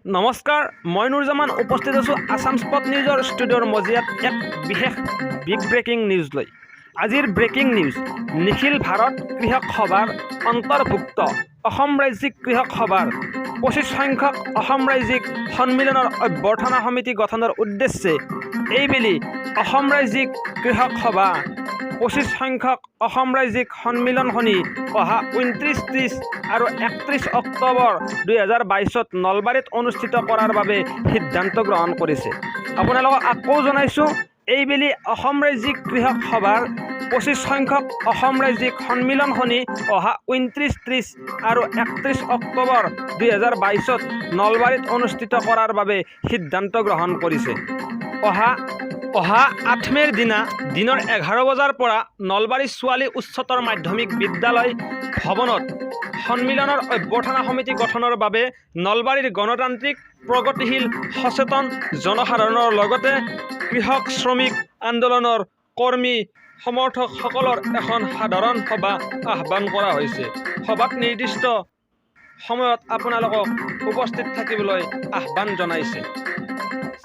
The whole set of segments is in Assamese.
নমস্কাৰ, মই নুৰজামান উপস্থিত আছোঁ আছাম স্পট নিউজৰ ষ্টুডিঅ'ৰ মজিয়াত এক বিশেষ বিগ ব্ৰেকিং নিউজ লৈ। আজিৰ ব্ৰেকিং নিউজ: নিখিল ভাৰত কৃষক সভাৰ অন্তৰ্ভুক্ত অসম ৰাজ্যিক কৃষক সভাৰ 25 সংখ্যক অসম ৰাজ্যিক সন্মিলনৰ অভ্যৰ্থনা সমিতি গঠনৰ উদ্দেশ্যে এইবেলি অসম ৰাজ্যিক কৃষক সভা 25 সংখ্যক অসম ৰাজ্যিক সন্মিলনখনি অহা 29, 30 আৰু 31 অক্টোবৰ 2022ত নলবাৰীত অনুষ্ঠিত কৰাৰ বাবে সিদ্ধান্ত গ্ৰহণ কৰিছে। আপোনালোকক আকৌ জনাইছোঁ, এইবেলি অসম ৰাজ্যিক কৃষক সভাৰ 25 সংখ্যক অসম ৰাজ্যিক সন্মিলনখনি অহা 29, 30 আৰু 31 অক্টোবৰ 2022ত নলবাৰীত অনুষ্ঠিত কৰাৰ বাবে সিদ্ধান্ত গ্ৰহণ কৰিছে। অহা অহা 8 মে'ৰ দিনা দিনৰ 11 বজাৰ পৰা নলবাৰী ছোৱালী উচ্চতৰ মাধ্যমিক বিদ্যালয় ভৱনত সন্মিলনৰ অভ্যৰ্থনা সমিতি গঠনৰ বাবে নলবাৰীৰ গণতান্ত্ৰিক, প্ৰগতিশীল, সচেতন জনসাধাৰণৰ লগতে কৃষক শ্ৰমিক আন্দোলনৰ কৰ্মী সমৰ্থকসকলৰ এখন সাধাৰণ সভা আহ্বান কৰা হৈছে। সভাত নিৰ্দিষ্ট সময়ত আপোনালোকক উপস্থিত থাকিবলৈ আহ্বান জনাইছে।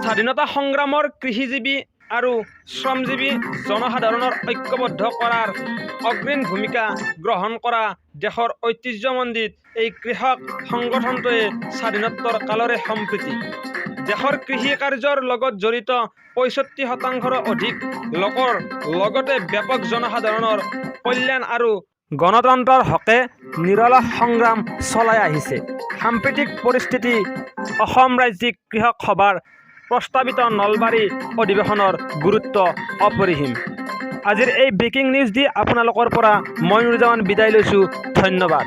স্বাধীনতা সংগ্ৰামৰ কৃষিজীৱী আৰু শ্ৰমজীৱী জনসাধাৰণৰ ঐক্যবদ্ধ কৰাৰ অগ্ৰণী ভূমিকা গ্ৰহণ কৰা দেশৰ ঐতিহ্যমণ্ডিত এই কৃষক সংগঠনটোৱে স্বাধীনোত্তৰ কালৰে সম্প্ৰীতি দেশৰ কৃষি কাৰ্যৰ লগত জড়িত 65 শতাংশৰো অধিক লোকৰ লগতে ব্যাপক জনসাধাৰণৰ কল্যাণ আৰু গণতন্ত্ৰৰ হকে নিৰলস সংগ্ৰাম চলাই আহিছে। সাম্প্ৰতিক পৰিস্থিতি অসম ৰাজ্যিক কৃষক সভাৰ প্ৰস্তাৱিত নলবাৰী অধিৱেশনৰ গুৰুত্ব অপৰিসীম। আজিৰ এই ব্ৰেকিং নিউজ দি আপোনালোকৰ পৰা মই নুৰজামান বিদায় লৈছোঁ। ধন্যবাদ।